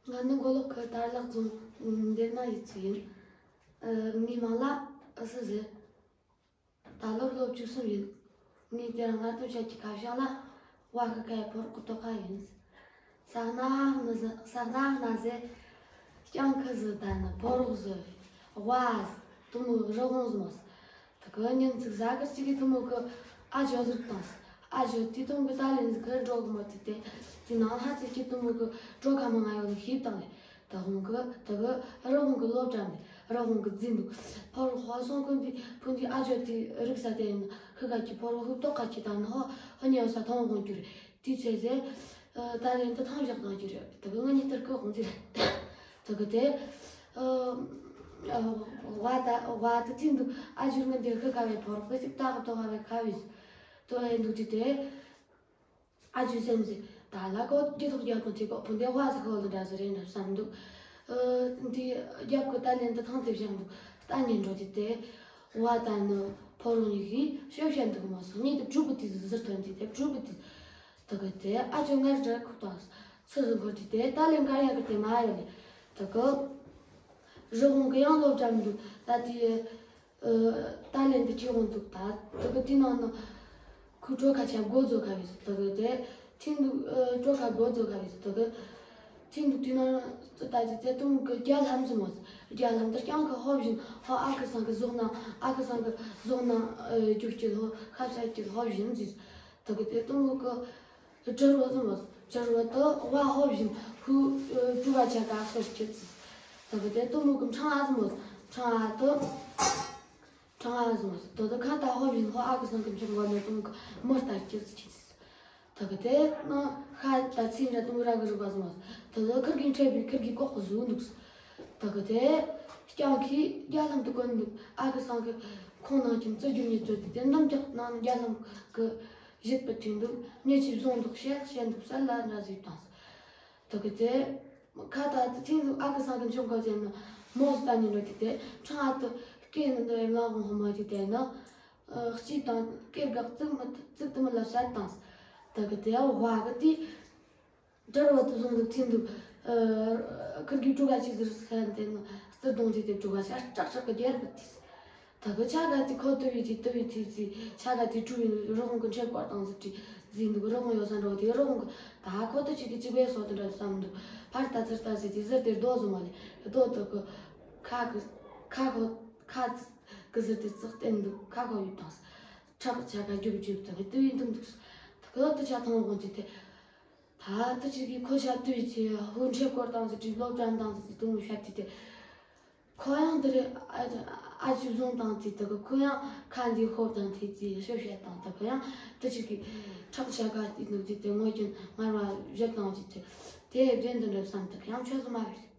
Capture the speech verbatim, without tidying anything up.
ང་ནི་མགོ་ལོག་གི་དར་ལག་རྫོང་འདེམས་ན་ཡིན་ཚུལ་ཡིན། ཨ། ངའི་མིང་ལ་ཨ་སི་ཟེར། ད་ལོར་ལོ་བཅུ་གསུམ་ཡིན། ངས་དེ་རིང་སྔ་སྟོན་བྱ་རྒྱུ་ཁ་བྱང་ལ་ཝ་ཁི་ཁའི་ཕོ་རོག་གི་ཐོག་ཁ་ཡིན། ས་ན་ནི་ཟི་ས་ན་ན་ཟེ། སྤྱང་ཁི་ཟི། ད་ནི་ཕོ་རོག་ཟི། ཝ་ཟི། དུ་མོ་རི་བོང་ཟི་མོ་ཟི། དེ་གི་ཉིན་ཅིག་གཟའ་སྐར་གཅིག་གི་དུ་མོ་གི་ཨ་ཇོ་ཟིག་དང་ཟི། ཨ་ཇོ་དེ་དུ་མོ་གི་ད་ལན་ཟི་གི་འགྲོ་གི་མོ་དེ་དེ། དེ་ནང་ལྷ་ཚེ་གི་དུ་མོ་གི་གྲོ་ཁ་མ་ང་ཡོད་ནི་ཤེས་དང་ལེ། ད་ཧོང་གི་དེ་གི་རི་བོང་གི་ལོ་བཀྲམ་ནས་རི་བོང་གི་རྫིང་འདུག་ཕོ་རོག་ཧོ་སོང་ཀུན་དེ་ཕུན་དེ་ཨ་ཇོ་དེ་རིག་ས་དེ་ཡིན། ཁི་ག་གི་ཕོ་རོག་ཧུབ་ཏོག་ཁ་གི་ད་ནི་ཧོ་ཧོ་ཉེ་ས་ཐོང་ཧོང་གྱུར། དེའི་ཚེ་ཟེར། ཨ། ད་ལན་དུ་ཐང་བཞག་དང་གྱུར་ཡོད། དེ་གི་ང་གཉིས་ལྟར་གི་དགོངས་ཚུལ། དེ་གི་དེ། ཨ། ཝ་ད་ཝ་དུ་ཚིག་འདུག་ཨ་ཇུར་ང་འདིར་ཁི་ཁ་བའི་ཕོ་རོག་གི་ཅིག་ཏག་ཏོག་ཁ་བའི་ཁ་བའི་ཏོ་ཨེ་འདུག་དེ་དེ། ཨ་ཇུ་སེམས་ཟེར། ད་ལ་གོ་དེ་ཐོག་རྒྱབ་ཀྱི་ཐིག་གོ་ཕུན་དེ་ཝ་ཟི་ཁོ་ལ་འདྲ་ཟེར་རེད་འདྲ་བསམ་འདུག་ཨ། འདི་རྒྱབ་ཀྱི་ད་ལན་དུ་ཐང་དེ་བཞག་འདུག་ད་ཉན་འགྲོ་དེ་དེ། ཝ་ད་ནི་ཕོ་རོག་གཉིས་ཀྱིས་ཤོད་བཤད་འདུག་མོ་སོང་ངས་དེ་བྲུ་གི་དེ་ཟི་ཟིར་ཐོན་དེ་དེ་བྲུ་གི་དེ། དེ་གི་དེ་ཨ་ཅོ་ངར་འདྲ་ཁུག་དང་ཚི་ཟི་འཁོར་དེ་དེ་ད་ལན་གར་ཡག་གི་དེ་མ་ཡོད་ལེ། དེ་གི་རི་བོང་གི་ཡང་ལོ་བཀྲམ་འདུག་ད་དེ། ཨ། ད་ལན་དུ་ཁྱེད་ཧོང་འདུག་ད་དེ་གི་དེ་ནང་ནི་ཁུ་གྲོ་ཁ་ཆ་སྒོ་ཛོ་ཁ་བས་དེ་གི་དེ། ཐིང་འདུག་ཨ། གྲོ་ཁ་སྒོ་ཛོ་ཁ་བས་དེ་གི། ཐིང་འདུག་དེ་ནང་ཙི་ད་ཅི་ཙེ་དུང་གི་རྒྱ་ལྷམ་ཟི་མོ་ཟི། རྒྱ་ལྷམ་དེ་རྐྱང་གི་ཧོབ་བཞིན་ཧོ་ཨ་ཁུ་སང་གི་ཟོག་ན་ཨ་ཁུ་སང་གི་ཟོག་ན་རྒྱུག་སྐྱིད་ཧོ་ཁ་ཤ་སྐྱིད་ཧོབ་བཞིན་ཟི། དེ་གི་དེ་དུང་གི་གྲི་རོ་ཟི་མོ་ཟི། གྲི་རོ་དེ་ཝ་ཧོབ་བཞིན་ཧུ་ཀྲུ་བ་ཆ་ག་སོ་སྐྱིད་ཟི། དེ་གི་དེ་དུང་གི་ཕྲེང་ཨ་ཟི་མོ་ཟི། ཕྲེང་ཨ་དེ། ཁྲང་ཨ་ཟོ་དོ་དོ་ཁ་ད་ཧོ་བཞིན་ཧོ་ཨ་གི་སང་གི་མཆོག་གོ་ནོ་དུང་གི་མོ་ལྟར་སྐྱིད་སུ་ཁྱིད་སི། དེ་གི་དེ་ནོ་ཁ་ད་ཚིན་ར་དུང་ར་གི་རུ་བ་ཟོ། དོ་དོ་ཁིར་གི་འཕྲད་པའི་ཁིར་གི་ལྐོག་གི་ཟུག་འདུག་སི། དེ་གི་དེ་སྐྱང་ཁི་རྒྱ་ལྷམ་དུ་གོན་འདུག་ཨ་གི་སང་གི་ཁོང་ནང་གི་རྩི་རྒྱུ་ཉིད་ཚོ་དེ་དེ་ནམ་རྒྱག་ནང་རྒྱ་ལྷམ་གི་བཞེད་པ་ཐོན་འདུག་ཉེ་ཆིབ་བཟུང་འདུག་ཤེས་ཤེས་འདུག་ས་ལ་འདྲ་ཟིག་དང་སི། དེ་གི་དེ། ཁ་ད་དེ་ཐེངས་ཨ་ཁུ་སང་གི་འཇོན་གོ་ཅན་ནི་མོ་ཟི་ད་ཉིན་རོ་དེ་དེ་ཁྲང་ཨ་དུ་སྐད་ནི་འདི་ལ་ངོ་མ་དེ་དེ་ནི་ཨ་སྐྱིད་དང་སྐད་འགག་ཙིག་མི་ཙིག་དུ་མི་ལ་བཤད་དང་། དེ་གི་དེ་ཝ་གི་དེ་དྲི་བ་དུ་བཟུང་འདུག་ཐེངས་འདུག་ཨ་ཁུར་གི་ཀྲུ་ག་ཅི་ཟིར་སན་དེ་ནི་རྩི་གདོང་དེ་དེ་ཀྲུ་ག་ཤ་སྐྲག་སྐྲག་གི་རྒྱལ་པོ་དེ། ད་གི་ཆ་ག་དེ་ཁོ་དུ་བི་དེ་དུ་བི་དེ་ཚི་ཆ་ག་དེ་ཀྲུ་བི་རི་ཧོང་གི་འཕྲེད་སྐོར་དང་ཟི་དྲི་ཟི་འདུག་རི་ཧོང་ཡོད་ས་འགྲོ་དེ་རི་ཧོང་གི་ད་ཁོ་དུ་ཅི་གི་ཅི་བས་སོ་དུ་འདྲ་བསམ་འདུག་ཕར་ལྟ་ཚུར་ལྟ་ཟི་དེ་ཟིར་དེ་རྡོ་ཟི་མ་ལེ་རྡོ་དུ་གི་ཁ་གི་ཁ་ཁོ་ཁ་གི་ཟིར་དེ་ཙག་བསྟན་འདུག་ཁ་ཁོ་ཡོད་དང་ཁྲག་ཆ་ག་རྒྱུག་རྒྱུག་དུ་གི་དུ་བི་འདུག་འདུག་ད་གི་དུ་ཆ་ཐང་ཧོང་དེ་དེ། ད་དུ་ཅི་གི་ཁོ་ཆ་དུ་བི་དེ་ཧོ་འཕྲེད་སྐོར་དང་ཟི་དྲི་སློབ་གྲྭ་དང་ཟི་དུ་མི་ཤ་དེ་དེ། ཁོ་ཡང་འདི་རེད། ཨ་ཨ་ཅིག་བཟུང་དང་དེ་དག་ཁོ་ཡང་ཁ་འདི་ཧོབ་དང་དེ་ཅི་ཤོད་བཤད་དང་དག་ཡང་དེ་ཅིག་གི་ཁྲག་ཆ་ག་དེ་ནུབ་དེ་དེ་ངོ་རྒྱུན་ངར་བ་བཞག་དང་དེ་དེ་དེ་བདེན་དུ་འགྲུབ་བསམ་དག་ཡང་ཆོས་སུ་མ་རེད།